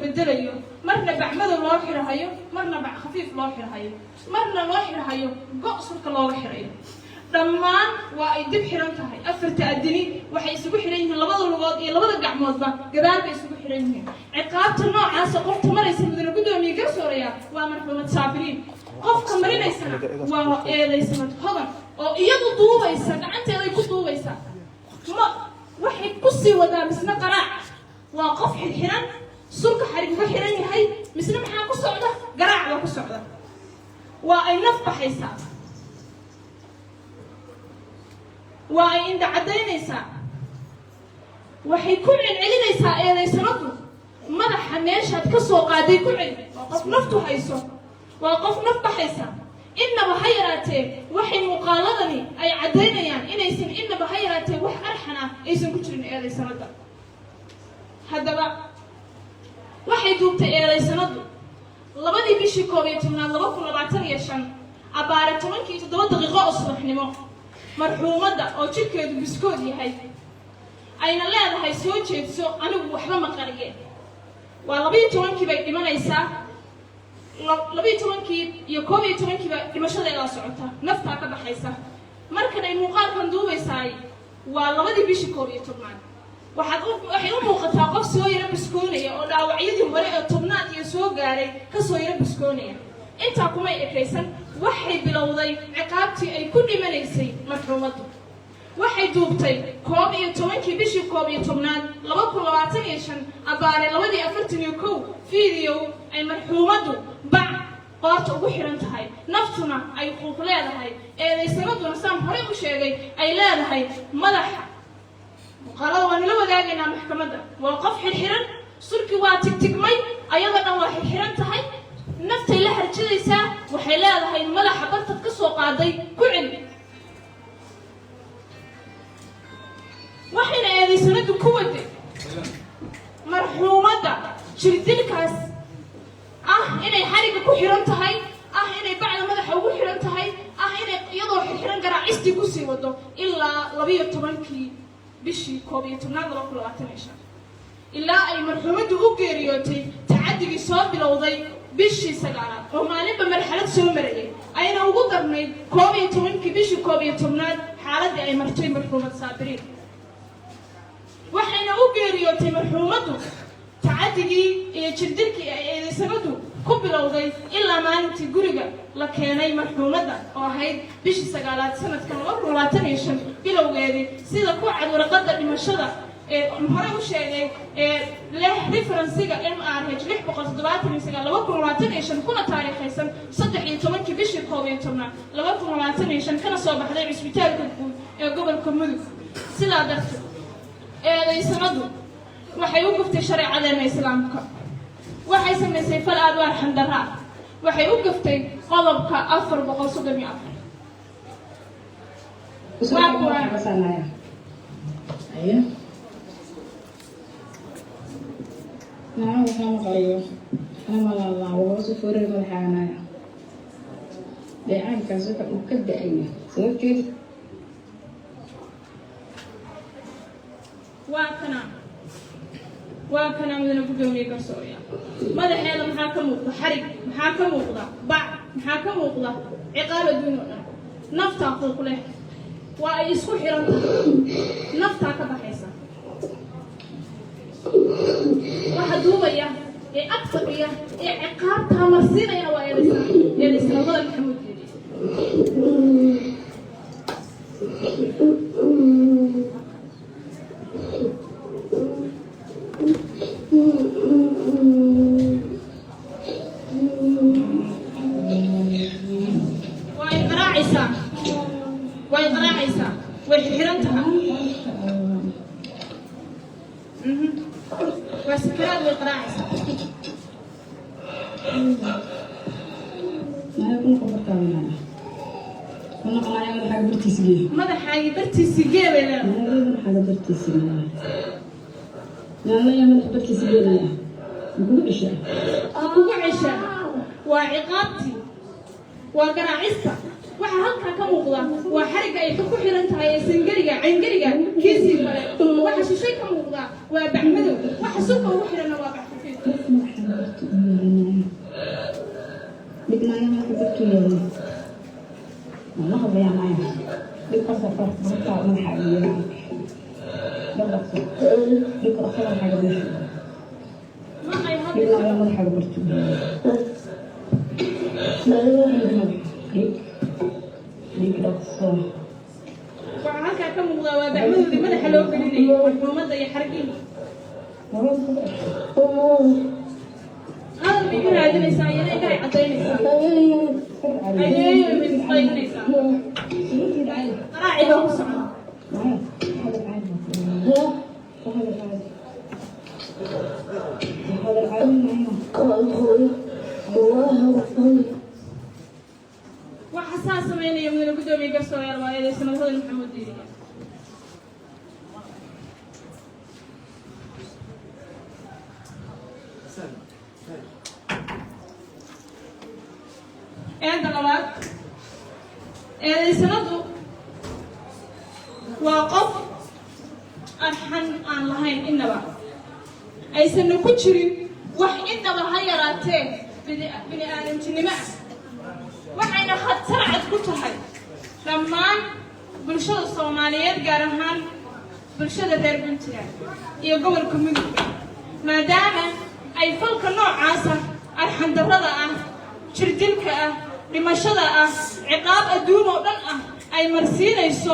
bedelayo, marna bac madow loo xirahayo, marna bac khafiif loo xirahayo, marna loo xirahayo go' surka looga xirayo. Dhammaan waa ay dib xiran tahay. Afarta adini waxay isugu xiran yihiin, labada lugood iyo labada gacmoodba gadaal bay isugu xiran yihiin. Ciqaabta noocaasa qofta maraysa, mudane guddoomiye garsooraya, waa marxuumad Saabiriin. Qofka marinaysana waa eedaysanad Hodan oo iyadu duubaysa, gacanteeday ku duubaysaa. Ma waxay ku sii wadaa misna qaraac. Waa qof xirxiran, sulka xarig uga xiran yahay, misna maxaa ku socda? Garaac baa ku socda. Waa ay naf baxaysaa, waa ay indha caddaynaysaa. Waxay ku celcelinaysaa eedaysanadu: "Madaxa meeshaad ka soo qaaday ku celi." Waa qof naftu hayso, waa qof naf baxaysa. Innaba ha yaraatee waxay muuqaaladani ay caddaynayaan inaysan innaba ha yaraatee wax arxan ah aysan ku jirin eedaysanada. Haddaba waxay duubtay eedaysanadu 2dii bishii 11aad 2025, abbaare 10-kii 7 daqiiqo oo subaxnimo, marxuumadda oo jidhkeedu biskood yahay, ayna leedahay: "Soo jeedso, anigu waxba ma qariye." Waa 12kii bay dhimanaysaa, 12kii iyo 11kiiba dhimashadeedaa socota, naftaa ka baxaysa. Markan ay muuqaalkan duubaysaay waa 2dii bishii 11aad. Waxay u muuqataa qof soo yaro biskoonaya oo dhaawacyadii hore ee tobnaad iyo soo gaaray kasoo yaro biskoonaya. Intaa kumay ekaysan, waxay bilowday ciqaabtii ay ku dhimanaysay marxuumaddu. Waxay duubtay 11kii bishii 11aad 2025, abbaare 2:41, video ay marxuumaddu bac qoorta ugu xiran tahay, naftuna ay quuq leedahay, eedaysanaduna, saan horey u sheegay, ay leedahay madaxa. Muuqaalada waa nala wadaagaynaa maxkamadda. Waa qof xirxiran, surkii waa tigtigmay, ayadoo dhan waa xirxiran tahay, naftay la harjadaysaa. Waxay leedahay: "Madaxa bartad ka soo qaaday ku celi." Waxayna eedaysanadu ku waday marxuumadda jirdilkaas ah, inay xarigga ku xiran tahay, ah inay bacda madaxa ugu xiran tahay, ah inay iyadoo xirxiran garaacistii kusii wado ilaa 12kii bishii 11aad 2025, ilaa ay marxuumaddu u geeriyootay tacadigii soo bilowday bishii sagaalaad oo maalinba marxalad soo marayay, ayna ugu darnayd 11kii bishii 11aad xaaladdii ay martay marxuumad Saabiriin. Waxayna u geeriyootay marxuumaddu tacadigii iyo jirdilkii ay eedaysanadu ku bilowday ilaa maalintii guriga la keenay marxuumadda oo ahayd bishii sagaalaad sanadka 2025 bilowgeedii, sida ku cad warqadda dhimashada ee horey u sheegay ee leh reference-iga MRH 679 2025, kuna taariikhaysan 13kii bishii 11aad 2025, kana soo baxday cisbitaalka guud ee gobolka Mudug. Sidaa darteed eedaysanadu waxay u guftay shareecadeena Islaamka, waxay samaysay fal aad u arxan darraa, waxay u gaftay qodobka 434. Waa kuwa. Ayo. Naa waxaa maqlayo ana malaalaa hoos u foorari madaxaanaya dheecaankaas waxa uu ka da-ayo soo jeedi. Waa kana, waa kana, mudane guddoomiye garsoorya. Madaxeeda maxaa ka muuqda? Xarig. Maxaa ka muuqda? Bac. Maxaa ka muuqda? Ciqaab adduun oo dhan. Naftaa quuq leh, waa ay isku xiran tahay, naftaa ka baxaysa. Waxa duubaya ee ag fadhiya ee ciqaabtaa marsiinayana waa eedaysanimada Maxamuud Geedi. Way qaraacaysaa, way qaraacaysaa, way xirxiran tahay. Waa sakaraad, way qaraacaysaa. Naa ku noqon bartaabanaya ku noqonaya madaxaaga bartiisa gee. "Madaxaagi bartiisi gee," bay leedahay. Madaxaaga bartiisa gee naalaya, madax bartiisa geenaya ma kugu ceshaa? Ma kugu ceshaa. Waa ciqaabtii, waa garaacista. Waxa halkaa ka muuqda waa xarigga ay ku xiran tahay ee sangariga cangariga kiisii kale. Waxa shishay ka muuqda waa bacmadow, waxa sulka ugu xiranna waa bac khafiif. Madaxa. Dhibnaya madaxa bartuu yahay. Ma hadlayaa maya. Dhib qasa bartaa madaxa yeelay. Dhaqso. Dhibka dhaqso madaxaaga meesha. Ma ay hadli Dhibnaya madaxaaga bartuu yahay. Dhig. Dhig dhaqso. Waxaa halkaa ka muuqdaa waa gacmahoodii madaxa loo gelinayay marxuumadda iyo xargihii. Hadal bay ka raadinaysaa, iyana indhahay caddaynaysaa, ayeeyo bay isqaylinaysaa, qaraaci baa ku socda. Waxa saa sameynaya, mudane guddoomiye garsooreyaal, waa eedeysanad Hodan Maxamuud Diiriye. Eedda labaad, eedeysanadu waa qof arxan aan lahayn, innaba aysanna ku jirin wax innaba ha yaraatee bini aadamtinimo ah, waxayna khatar cad ku tahay dhammaan bulshada Soomaaliyeed, gaar ahaan bulshada reer Puntland iyo gobolka Mudug, maadaama ay falka noocaasa, arxandarrada ah, jirdilka ah, dhimashada ah, ciqaab adduun oo dhan ah ay marsiinayso.